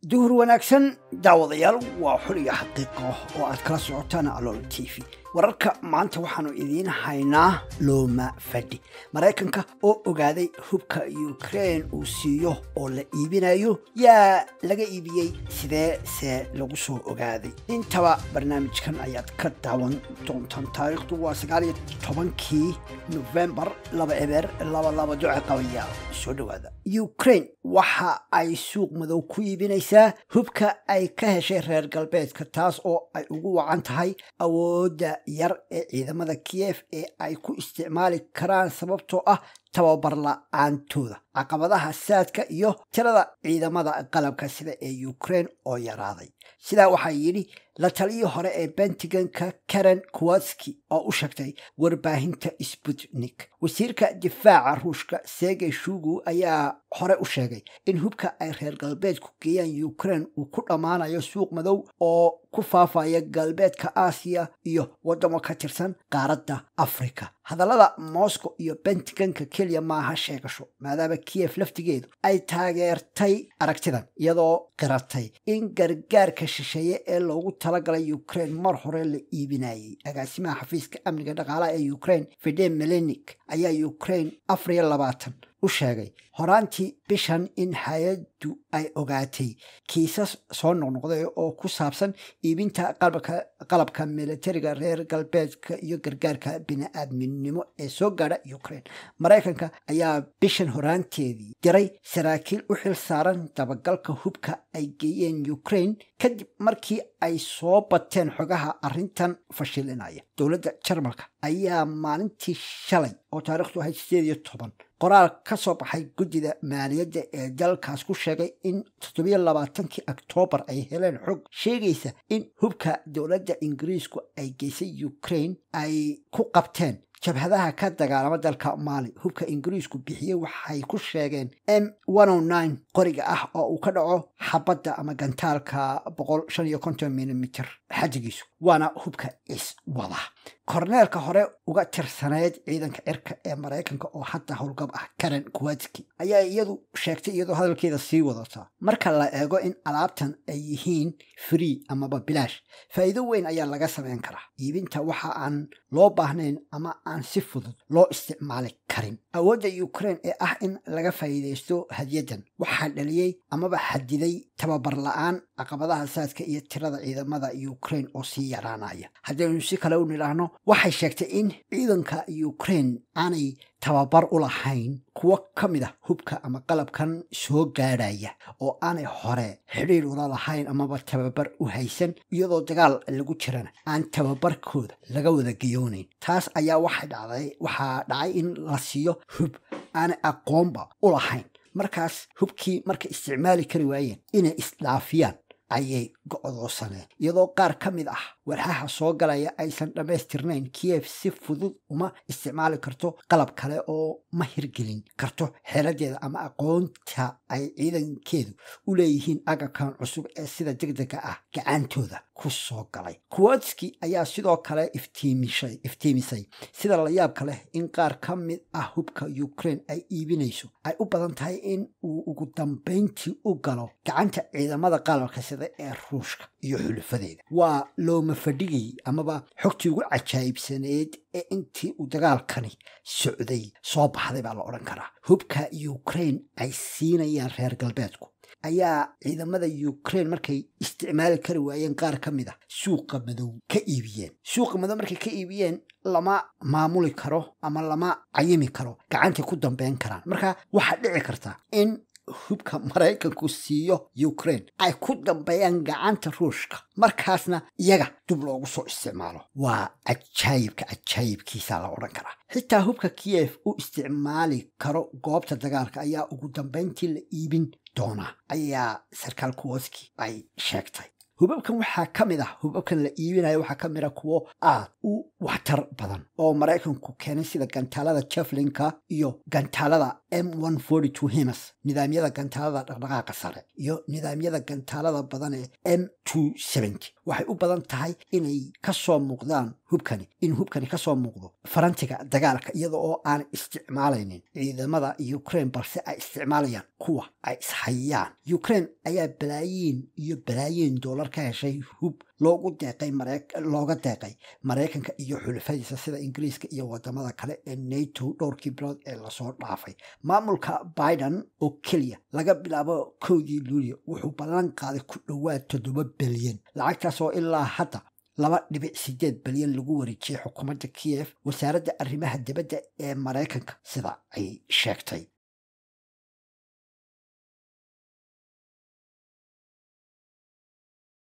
Duhur wanaagsan daawadayaal, waa Xuriga Xaqiiqo oo aad kala socotaan Alool TV. Wararka maanta waxaanu idiin haynaa looma fadhi Maraykanka oo ogaaday hubka Ukraine uu siiyo oo la iibinayo. Yaa laga iibiyey? Sidee see lagu soo ogaaday? Intaba barnaamijkan ayaad ka daawan doontaan. Taariikhdu waa 19-kii Nofembar 2022. Duce qabayaal, soo dhawaada. Ukraine waxa ay suuq madow ku iibinaysaa hubka ay ka heshay reer galbeedka, taas oo ay ugu wacan tahay awoodda yar ee ciidamada Kiev ee ay ku isticmaali karaan, sababtoo ah tababar la-aantooda, caqabadaha saadka iyo tirada ciidamada qalabka sida ee Ukraine oo yaraaday. Sidaa waxaa yidhi la taliyii hore ee Pentagonka, Karen Kowalski, oo u sheegtay warbaahinta Sputnik. Wasiirka difaaca Ruushka, Sergey Shoigu, ayaa hore u sheegay in hubka ay reer galbeedku geeyaan Ukraine uu ku dhammaanayo suuq madow oo ku faafaya galbeedka Aasiya iyo wadamo ka tirsan qaaradda Africa. Hadallada Moscow iyo Pentagonka keliya maaha sheegasho, maadaama Kiev laftigeedu ay taageertay aragtidan, iyadoo qiratay in gargaarka shisheeye ee loogu talagalay Ukraine mar hore la iibinayay. Agaasimaha xafiiska amniga dhaqaalaha ee Ukraine, Vadym Melnyk, ayaa Ukraine 24 u sheegay horaantii bishan in hay-addu ay ogaatay kiisas soo noqnoqday oo ku saabsan iibinta qalabka militariga reer galbeedka iyo gargaarka bini-aadminimo ee soo gaadha Ukraine. Maraykanka ayaa bishan horaanteedii diray saraakiil u xil saaran dabagalka hubka ay geeyeen Ukraine, kadib markii ay soo bateen xogaha arrintan fashilinaya. Dowladda Jarmalka ayaa maalintii shalay, oo taarikhdu ahayd 18, qoraal ka soo baxay guddida maaliyadda ee dalkaas ku sheegay in 27-kii Oktoobar ay heleen xog sheegaysa in hubka dowladda Ingiriisku ay geysay Ukraine ay ku qabteen jabhadaha ka dagaalama dalka Maali. Hubka Ingiriisku bixiyey waxay ku sheegeen M qoriga ah oo uu ka dhaco xabadda ama gantaalka 155 milimitir xadigiisu, waana hubka iswada. Korneelka hore uga tirsaneyd ciidanka cirka ee Maraykanka oo hadda howlgab ah, Karen Kowalski, ayaa iyadu sheegtay, iyadoo hadalkeeda sii wadata: "Marka la eego in alaabtan ay yihiin free amaba bilaash, faa'iido weyn ayaa laga samayn karaa iibinta waxa aan loo baahnayn ama aan si fudud loo isticmaali karin. Awoodda Ukraine ee ah in laga faa'iidaysto hadiyaddan waxaa dhaliyey amaba xadiday tababar la-aan, caqabadaha saadka iyo tirada ciidamada Ukraine oo sii yaraanaya." Haddaynu si kale u nidhaahno, waxay sheegtay in ciidanka Ukraine aanay tababar u lahayn kuwo ka mid ah hubka ama qalabkan soo gaadhaya, oo aanay hore xidhiir ula lahayn amaba tababar u haysan, iyadoo dagaal lagu jirana aan tababarkooda laga wada geyoonayn. Taas ayaa waxay dhacday, waxaa dhacay in la siiyo hub aanay aqoonba u lahayn. Markaas hubkii markay isticmaali kari waayeen inay isdhaafiyaan ayay go'doosaneen, iyadoo qaar ka mid ah walxaha soo galaya aysan dhammaystirnayn. Kiev si fudud uma isticmaali karto qalab kale oo ma hirgelin karto xeeladeeda ama aqoonta ay ciidankeedu u leeyihiin agabkan cusub ee sida degdega ah gacantooda ku soo galay. Kowalski ayaa sidoo kale iftiimisay sida layaabka leh in qaar ka mid ah hubka Ukraine ay iibinayso ay u badan tahay in uu ugu dambayntii u galo gacanta ciidamada qalabka sida ee Ruushka iyo xulufadeeda. Waa looma fadhigay amaba xogtii ugu cajaa'ibsaneyd ee intii uu dagaalkani socday soo baxday baa la odhan karaa. Hubka Ukraine ay siinayaan reer galbeedku ayaa ciidamada Ukraine markay isticmaali kari waayeen qaar ka mid ah suuqa madow ka iibiyeen. Suuqa madow markay ka iibiyeen, lama maamuli karo ama lama cayimi karo gacantay ku dambeyn karaan. Marka waxaa dhici karta in hubka Maraykanku siiyo Ukraine ay ku dambeeyaan gacanta Ruushka, markaasna iyaga dib loogu soo isticmaalo. Waa cajaayibka cajaayibkiisa la odhan karaa. Xitaa hubka Kiev u isticmaali karo goobta dagaalka ayaa ugu dambeyntii la iibin doonaa, ayaa sarkaal Kowalski ay sheegtay. Hubabkan waxaa ka mid ah, hubabkan la iibinayo waxaa ka mid ah kuwo aad u waxtar badan oo Maraykanku keenay, sida gantaalada Javelinka iyo gantaalada M HIMARS, nidaamyada gantaalada dhaqdhaqaaqa sare iyo nidaamyada gantaalada badan ee M. Waxay u badan tahay inay kasoo muuqdaan hubkani, in hubkani kasoo muuqdo farantiga dagaalka, iyada oo aan isticmaalaynin ciidamada Ukraine, balse ay isticmaalayaan kuwa ay ishayaan. Ukraine ayaa balaayiin iyo balaayiin dollar ka heshay hub loogu deeqay, looga deeqay Maraykanka iyo xulafadiisa sida Ingiriiska iyo wadamada kale ee NATO dhowrkii bilood ee lasoo dhaafay. Maamulka Biden oo keliya laga bilaabo 1-dii Luulyo wuxuu ballan qaaday ku dhowaad 7 bilyan, lacagtaas oo ilaa hadda 2.8 bilyan lagu wareejiyey xukuumadda Kiev, wasaaradda arrimaha dibadda ee Maraykanka sida ay sheegtay.